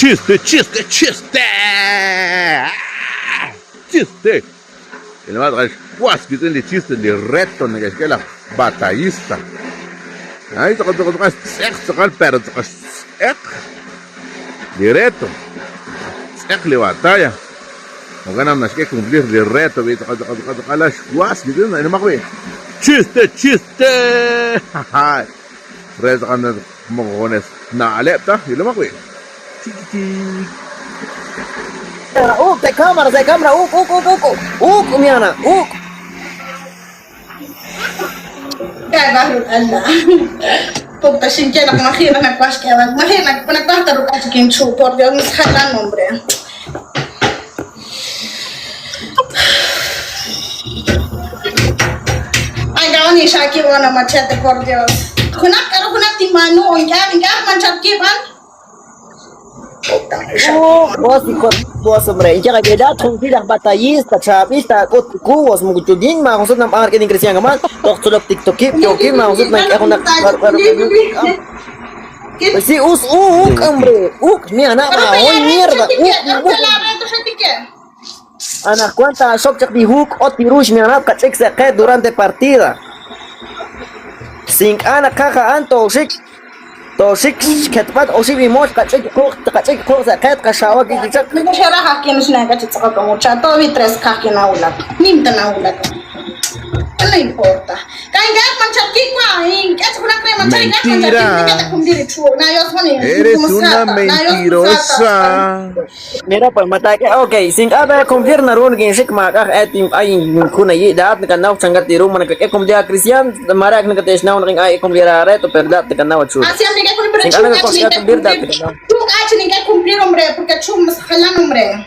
Chiste, chiste, chiste! Chiste! Ilma xwas wiitz'in li chiste, li reto neke'xk'e laj batallista. Ay, tz'aqal, tz'aqal, tz'aqal, xtz'eq, tz'aqal, pero tz'aqal xtz'eq li reto. Xtz'eq li batalla. Jo'kan naq naxk'e cumplir li reto b'i tz'aqal, tz'aqal, tz'aqal, tz'aqal, xwas wiitz'in, ilmaq b'i. Chiste, chiste! Re tz'aqal moko junes na'leb' ta, ilomaq b'i'. Uk, de cámara, de cámara, uk, uk, uk, uk, uk, miana, uk. Puta, xinye naq maji' naq nawaj xk'eeb'al, maji' naq nawaj ta ruk'al chik inchu', por Dios, mis jalan, hombre. Ay, gawin ni Shaki wana machete, por Dios. Junaq k'aru junaq tinb'aanu o ink'a' ink'a' mancharkib'an. Vos, hijo, vos, hombre. Y ya que ya tranquila batallista, chavista, cubos, mugutudin, ma, josé nam arque ni cristian gamal, toxtulok tiktok, yoki, ma, josé nam Pues sí, us, uk, hombre, uk, mira, nada, hoy mierda, uk, uk. Ana cuenta shok chak bihuk ot pirush mi anap kachik se durante partida. Sink ana kaja an toshik toshik ketpat oshik imosh kachik kuk kachik kuk se qet kashawa kichak. Nikushara hakin shna kachik mucha todo vi tres kakin aulak. Nimta aulak. No importa. Mentira. Eres una mentirosa. Mira, pues mata que, ok, sin haber cumplir narun gin shik ma kah etim ay kuna yi dat ka naw changat tiru man ka kum dia Cristian marak na ka tesh naw ring ay cumplir a reto pero dat ka naw chu. Así amiga con pero chu ka cumplir dat ka tiene que cumplir hombre porque chu mas jalan hombre.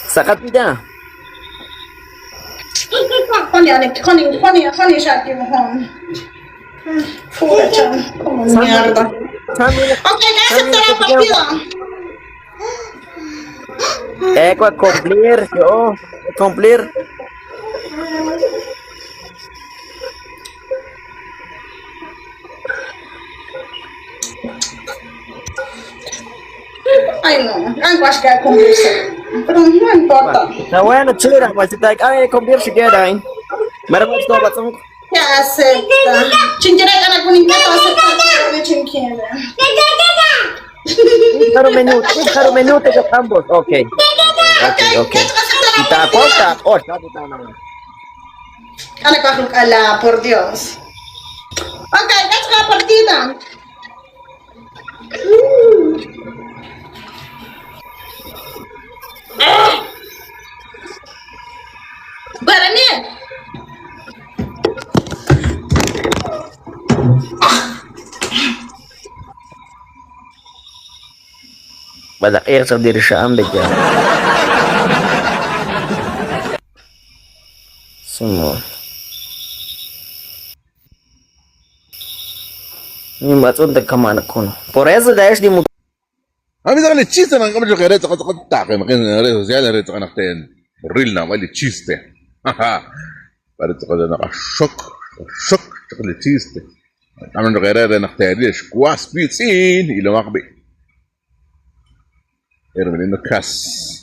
Sakat ya. Como mierda. Ok, ¿qué acepta la partida? Eco, cumplir, yo, cumplir. Ay, no, algo has que cumplirse. Pero no importa. Está bueno, chura, pues si te hay que cumplir si quieres. Mara pues todo pasó. Ya acepta. Chinchera gana con inquieto acepta. Chinchera. Claro menú, claro menú te ambos. Ok. Ok, ok. Y ta corta, oh, Ana la por Dios. Ok, that's la partida. Guaraní. Bada eerst op de ambet ya. Semua. Ni batun te kamana kuno. Por eso de es di A mí le chiste, man, como yo quería en redes sociales, real na vale chiste. Parece que na shock, shock, le chiste. Amin quería na te squas bitsin y lo makbi. Hermelino Cas.